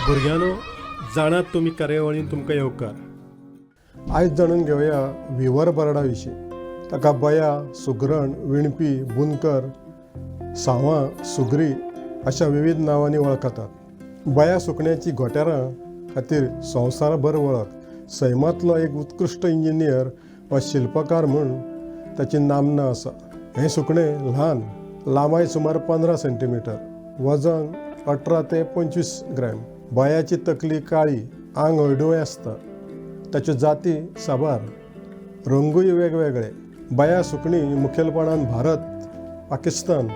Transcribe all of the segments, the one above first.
भुरग्यांनो, जाणात तुमी कार्यावळीन तुमकां येवकार. आयज जाणून घेवया विवर बर्डा विशीं. ताका बया, सुगरण, विणपी, बुनकर, सावां, सुगरी अशा विविध नांवांनी वळखतात. बया सुकण्याची घोटेरां खातीर संवसारभर वळख. सैमांतलो एक उत्कृश्ट इंजिनियर वा शिल्पकार म्हूण ताची नामना आसा. हें सुकणें ल्हान, लांबाय सुमार 15 सेंटीमिटर, वजन 18 ते 25 ग्रॅम. बयाची तकली काळी, आंग हळडुवें आसता. ताच्यो जाती साबार, रंगूय वेगवेगळे. बया सुकणीं मुखेलपणान भारत, पाकिस्तान,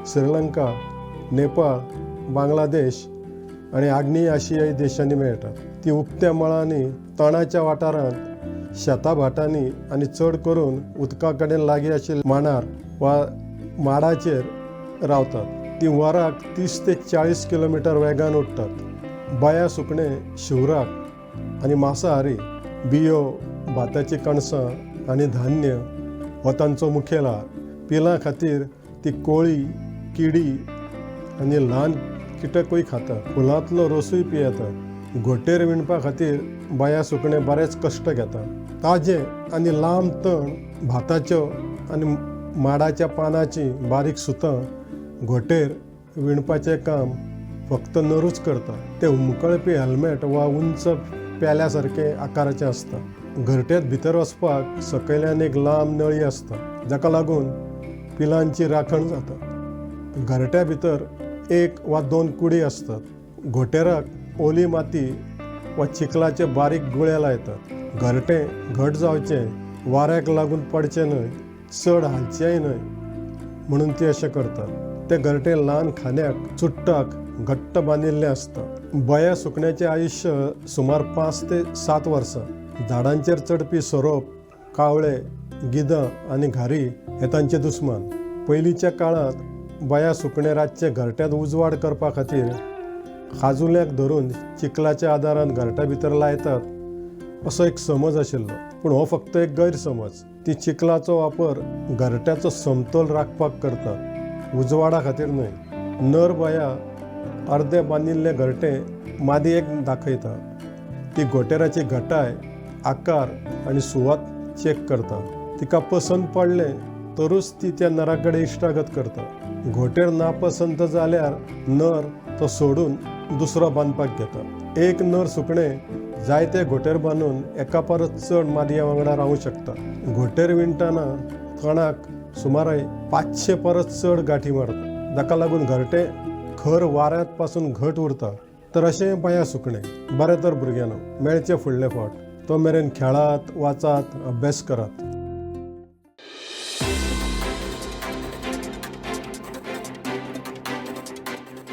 श्रीलंका, नेपाळ, बांगलादेश आनी आग्नेय आशियाई देशांनी मेळटात. ती उक्त्या मळांनी, तणाच्या वाठारांत, शेता भाटांनी आनी चड करून उदका कडेन लागीं आशिल्ल्या मांडार वा माडाचेर रावतात. ती वराक 30 ते 40 किलोमिटर वेगान उडटात. बया सुकणें शिवराक आनी मांसाहारी. बियो, भाताचीं कणसां आनी धान्य हो तांचो मुखेल आहार. पिलां खातीर ती कोळी, किडी आनी ल्हान किटकूय खातात. फुलांतलो रोसूय पियेतात. घोंटेर विणपा खातीर बया सुकणें बरेच कश्ट घेता. ताजें आनी लांब तण, भाताच्यो आनी माडाच्या पानाचीं बारीक सुतां घोंटेर विणपाचें काम फक्त नरूच करता. ते हुमकळपी हॅल्मेट वा उंच पेल्या सारके आकाराचें आसता. घरट्यांत भितर वचपाक सकयल्यान एक लांब नळी आसता, जाका लागून पिलांची राखण जाता. घरट्या भितर एक वा दोन कुडी आसतात. घोंटेराक ओली माती वा चिखलाचे बारीक गुळे लायतात. घरटें घट जावचें, वाऱ्याक लागून पडचें न्हय, चड हालचेंय न्हय म्हणून ती अशें करतात. तें घरटें ल्हान खांद्याक, चुट्टाक घट्ट बांदिल्लें आसता. बया सुकण्याचें आयुश्य सुमार 5 ते 7 वर्सां. झाडांचेर चडपी सोरोप, कावळे, गिदां आनी घारी हे तांचे दुस्मान. पयलींच्या काळांत बया सुकणें रातचें घरट्यांत उजवाड करपा खातीर खाजुल्याक धरून चिखलाच्या आदारान घरट्या भितर लायतात असो एक समज आशिल्लो, पूण हो फक्त एक गैरसमज. ती चिखलाचो वापर घरट्याचो समतोल राखपाक करतात, उजवाडा खातीर न्हय. नर बया अर्दें बांदिल्लें घरटें मादयेक दाखयता. ती घोंटेराची घटाय, आकार आनी सुवात चॅक करता. तिका पसंत पडलें तरूच ती त्या नरा कडेन इश्टागत करता. घोंटेर नापसंत जाल्यार नर तो सोडून दुसरो बांदपाक घेता. एक नर सुकणें जायते घोंटेर बांदून एका परस चड मादये वांगडा रावूं शकता. घोंटेर विणटना तणाक सुमार 500 परस चड गांठी मारता, जाका लागून घरटें खर वाऱ्यांत पासून घट उरता. तर अशें बया सुकणें. बरें तर भुरग्यांनो, मेळचें फुडले फावट. तो मेरेन खेळात, वाचात, अभ्यास करात.